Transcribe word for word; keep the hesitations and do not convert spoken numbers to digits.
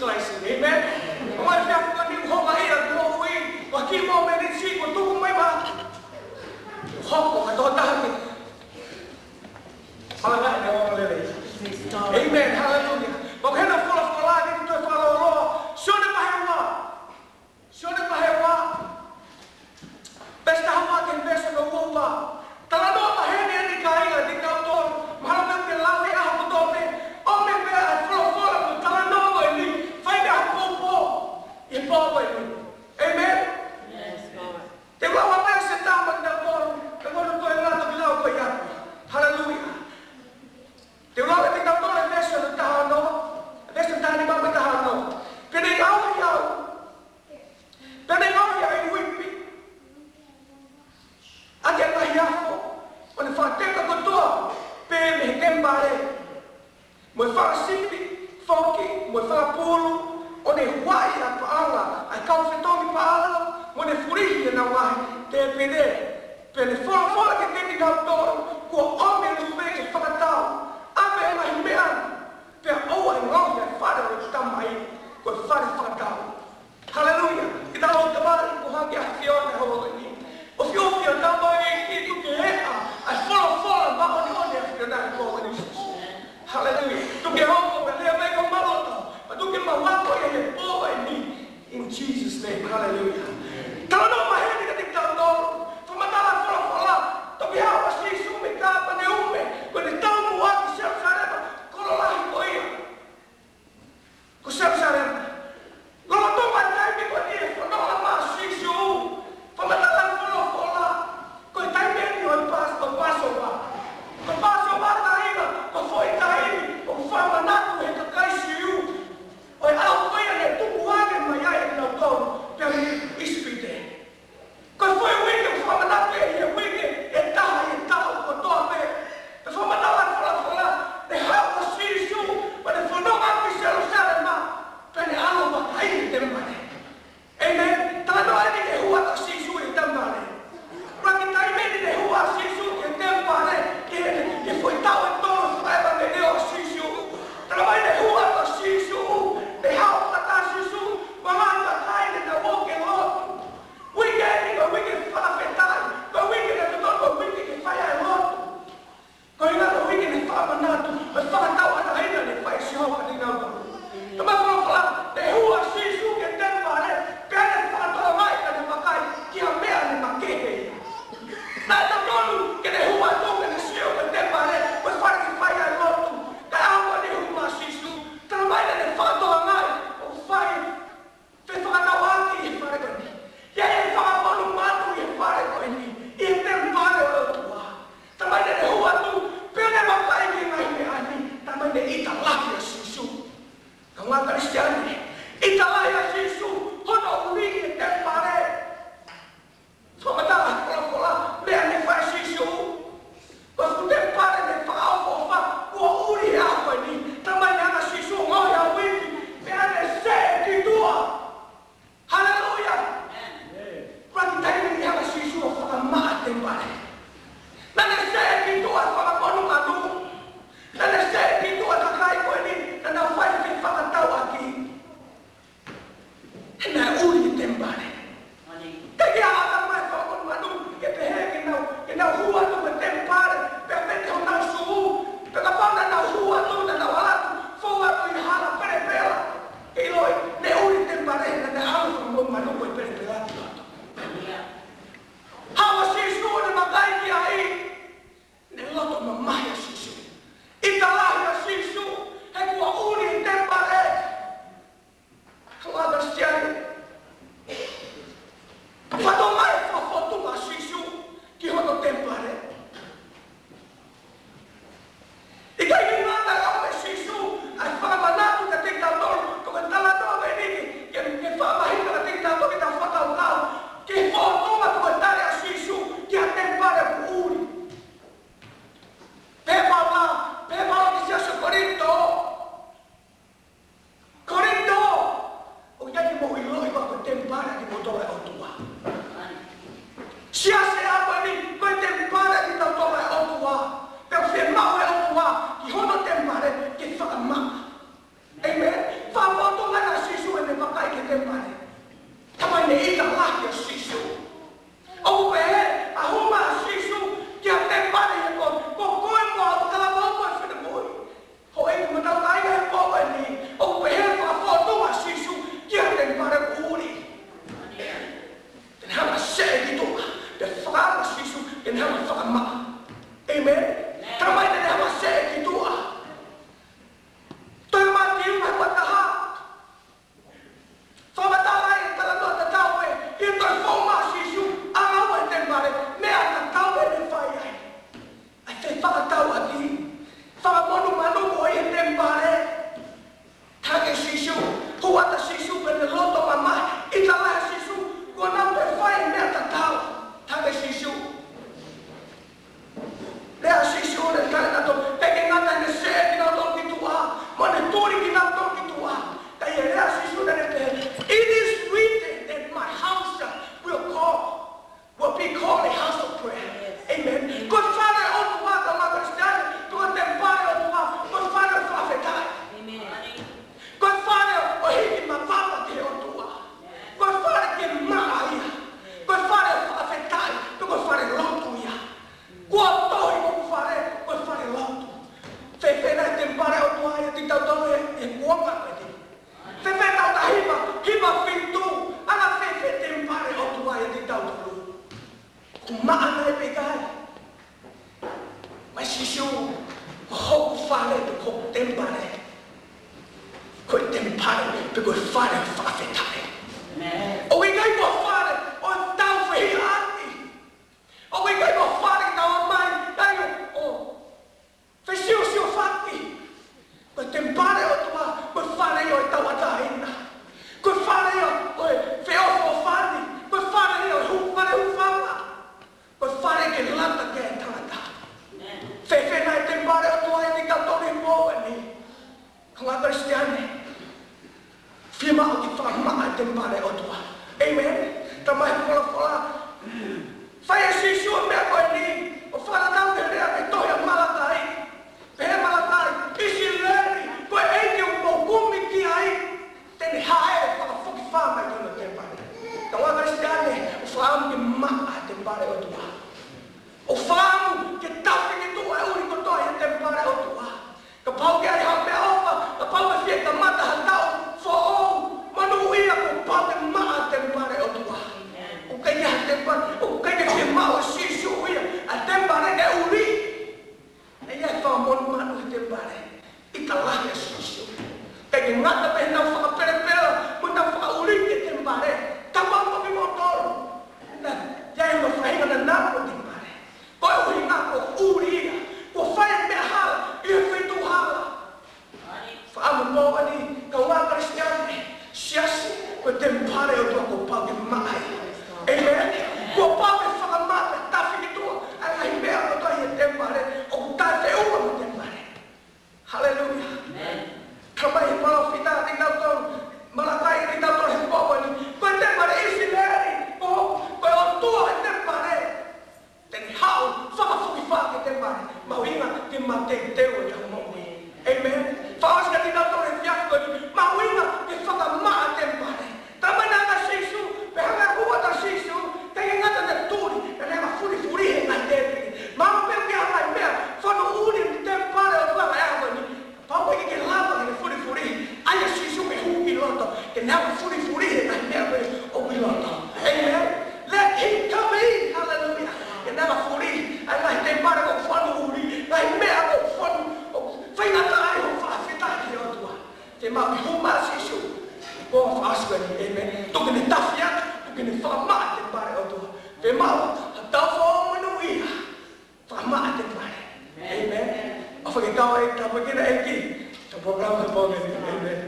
Christ. Amen. ʻOku ʻi ai e efiafi ko eni ʻoku hoko ia ʻi he moʻui, ʻoku ʻi ai e kiʻi momeniti kuo tuku mai ma. Hoko ma tō taha ni. Malanga ʻene ongoongolelei. Amen. Hallelujah. Mo ke hena folofola ni ki toe fakalōloa. Sione vahe ua. Sione vahe ua. Veesi taha ua ki he veesi hono ua ua. Talanoa maheni eni kāinga kiate kitautolu. Mahalo pē ʻoku ke lau he ʻaho kotoa pē. ʻOmi pē ʻa e folofola mo e talanoa ko eni. Fai pē ha poupou ʻi he pō ko eni. Amen? Yes, Lord. Te u lau ʻa e veesi ʻe taha maʻa kitautolu. Ka ko e toe ngata ki he lau ko ia. Hallelujah. Te u lau ʻe kitautolu e veesi hono taha ono. Veesi taha nima mo e taha ono. Pea ne ngaohi au. Pea ne ngaohi au ʻi he uipi ʻaki ʻa e ngaahi afo, ʻo ne fakateka kotoa pē mei he temipale, mo e fakasipi foki, mo e fakapulu, ʻo ne huaʻi ʻa e paʻanga ʻa e kau fetongi Paʻalo, mo ne fulihi ʻenau ngaahi tēpile. Pea ne folofola kiate kinautolu, kuo ʻomi e lupe ke fakatau, ʻave e ngaahi meʻa ni, pea ʻoua ʻe ngaohi ʻa e fale ʻo e Tamai ko e fale fakatau. Haleluia. Kiate kitautolu, Tamai, ko e hangē ʻa e ʻAfiona he ʻaho ni. ʻOfa ʻofa ʻa e Tamai ke tuku ke ʻeʻa ʻa e folofola māʻoniʻoni ʻa e ʻAfiona he ʻaho ni. Haleluia. Tuku ke hoko pea lea mai ki homau loto. Pea tuku ke mau ako ia he pō ko eni. In Jesus' name. Haleluia. Talanoa maheni kiate kitautolu. Fakamatala e folofola. Toki haʻu ʻa Sīsū mei he kāpane ume. Ko ʻene taumuʻa ki Selusalema. Kolo lahi ko ia. Ko Selusalema. Lolotonga e taimi ko eni ʻe fononga mai ai ʻa Sīsū. Fakamatala e folofola. Ko e taimi eni ʻo e Pas-, ʻo e Passover. Ko e Passover taimi, ko e foʻi taimi ʻoku fakamanatu ʻe he kakai Siu ʻo e ʻaho ko ia ne tukuange mai ai kinautolu pea mei ʻIsipite. Ko e foʻi uike ʻoku fakamanatu ia ʻi he uike ʻe taha ʻi he taʻu kotoa pē. Pea fakamatala e folofola, ne haʻu ʻa Sīsū, pea ne fononga ki Selusalema, pea ne ʻalu ʻo vakai ki he temipale. Amen. Talanoa eni ki he hū atu ʻa Sīsū ki he temipale. Ko e kiʻi taimi eni ne hū ʻa Sīsū ki he temipale, ki he, ki he foʻi taʻu ʻe tolu fakaʻevangeliō ʻa Sīsū. Talamai ne hū atu ʻa Sīsū, ne haʻu fakataha ʻa Sīsū mo e ngaahi kakai ne nau ō ke lotu. Uike eni ko e uike fakafetaʻi, ko e uike naʻe totonu ko e uike ke fai ai e lotu. Ko e ʻuhinga ko e uike ne fakamanatu, ʻa e fakatauʻatāina ne fai ʻe Sihova kiate kinautolu. Talamai e folofola, ne hū ʻa Sīsū ki he temipale, pea ne fakatokangaʻi, pea ne vakai ki ha meʻa ne makehe. Naʻe totonu ke ne hū atu ke ne sio ki he temipale, ko e fale ke fai ai e lotu. Ka ko e ʻaho ne hū mai ai ʻa Sīsū, talamai naʻa ne fakatokangaʻi ʻoku fai fefakatauʻaki ʻi he fale ko eni. ʻI ai e fakamonū mātuʻaki ʻi he fale ko eni, ʻi he temipale ʻo e ʻOtua. Talamai naʻa ne hū atu, pea ne vakai ki he ngaahi meʻa ni, talamai ne ʻita lahi ʻa Sīsū. Kāinga Kalisitiane, ʻita lahi ʻa Sīsū, hono ʻuli ʻi he temipale. Fakamatala e folofola, meʻa ne fai ʻe Sīsū. Ko e fuʻu temipale ne fakaʻofoʻofa, kuo ʻuli he ʻaho ko eni, talamai naʻe hanga ʻe Sīsū ʻo ngaohi ʻa e uipi, pea ne seʻe ki tuʻa. Haleluia. Ko e kiʻi taimi ne hanga ʻe Sīsū ʻo fakamaʻa e temipale. Naʻa ne seʻe ki tuʻa e fanga monū manu. Naʻa ne seʻe ki tuʻa e kakai ko eni, naʻa nau fai fefakatauʻaki. Fale fakafetaʻi. ʻOku ʻikai ko e fale ʻo e tau fehiʻa ʻaki. ʻOku ʻikai ko e fale ke tau ō mai ai ʻo, ʻo fesiosiofaki. Ko e temipale ʻo e ʻOtua, ko e fale ia ʻo e tauʻatāina. Ko e fale ia ʻo e feʻofoʻofani. Ko e fale ia ʻo e hu-, fale hūfanga. Ko e fale ke lata ki ai e tangata. Fēfē nai e temipale ʻo e ʻOtua ʻiate kitautolu he pō ni? Kāinga Kalisitiane, fiemaʻu ke fakamaʻa e temipale ʻo e ʻOtua. ʻĒmeni. Talamai ʻe he folofola, fai ʻe Sīsū e meʻa ko eni, ʻo fakatatau ki he lea ʻi he tohi ʻa Malakai. Pehē ʻe Malakai, ʻIsileli, ko e ʻEiki ʻoku mou kumi ki ai, te ne haʻele fakafokifā mai ki hono temipale. Kāinga Kalisitiane, ʻoku fiemaʻu ke maʻa e temipale ʻo e ʻOtua. ʻOku fiemaʻu ke tafi ki tuʻa e ʻuli kotoa ʻi he temipale ʻo e ʻOtua. Kapau ʻoku ʻi ai ha meʻaʻofa, kapau ʻe fie kamata ha taʻu foʻou, monūʻia, kuo pau ke maʻa e temipale ʻo e ʻOtua. ʻOku ʻikai ha temipale, ʻoku ʻikai ke fiemaʻu ʻe Sīsū ia ʻa e temipale ke ʻuli. ʻE ʻi ai e fakamonūʻia he temipale, ʻi he tala ʻa Sīsū. ʻIkai ke ngata pē heʻetau fakapelepela mo ʻetau fakaʻuli ki he temipale, kapau ko kimoutolu naʻe ʻi ai hono faʻahinga naʻa nau ko e temipale. Ko e ʻuhinga ko e ʻuli ia, kuo fai e meʻa hala ʻi he feituʻu hala. Fiemaʻu pō ni, kāinga Kalisitiane, siasi, ko e temipale ʻo e ʻOtua kuo pau ke maʻa ia. ʻĒmeni. Kuo pau ke fakamaʻa, tafi ki tuʻa ʻa e ngaahi meʻa kotoa ʻi he temipale ʻoku taʻefeʻunga mo e temipale. Haleluia. ʻĒmeni. Talamai ʻe he palōfita kiate kitautolu, Malakai, kiate kitautolu he pō ni, ko e temipale ʻIsileli, ko, ko e ʻOtua he temipale. Te ne haʻu fakafokifā ki he temipale, mahuʻinga ke mateuteu ʻetau moʻui. ʻĒmeni. Fakaʻosi kiate kitautolu he efiafi ko eni, mahuʻinga ke fakamaʻa e temipale. Talamai naʻe ʻa Sīsū, pea hanga ʻe he huafa ʻa Sīsū, ʻikai ke ngata naʻe tuli, ka naʻe hanga ʻo fulifuli he ngaahi tēpile. Mahalo pē ʻoku ʻi ai ha ngaahi meʻa, fonu ʻuli he temipale ʻo e ʻOtua he ʻaho ni. Kapau ʻoku ʻikai ke lava ke ne fulifuli, ʻai ʻa Sīsū ke hū ki loto, ke ne hanga ʻo fulifuli e ngaahi meʻa ko ē ʻoku ʻi loto. ʻĒmeni. Let him come in. Hallelujah. Ke ne hanga ʻo fuli ʻa e ngaahi temipale kuo fonu ʻuli, ngaahi meʻa kuo fonu, ʻoku faingataʻa ai hoʻo fakafetaʻi ki he ʻOtua. Fiemaʻu ke hū mai ʻa Sīsū. Ko e fakaʻosi ko eni. ʻĒmeni. Tuku ke ne tafi atu, tuku ke ne fakamaʻa e temipale ʻo e ʻOtua. Fiemaʻu ha taʻu foʻou monūʻia. Fakamaʻa e temipale. ʻĒmeni. ʻOfa ke kau ai, tāpuekina ʻe he ʻEiki ʻetau polokalama he pō ni. ʻĒmeni.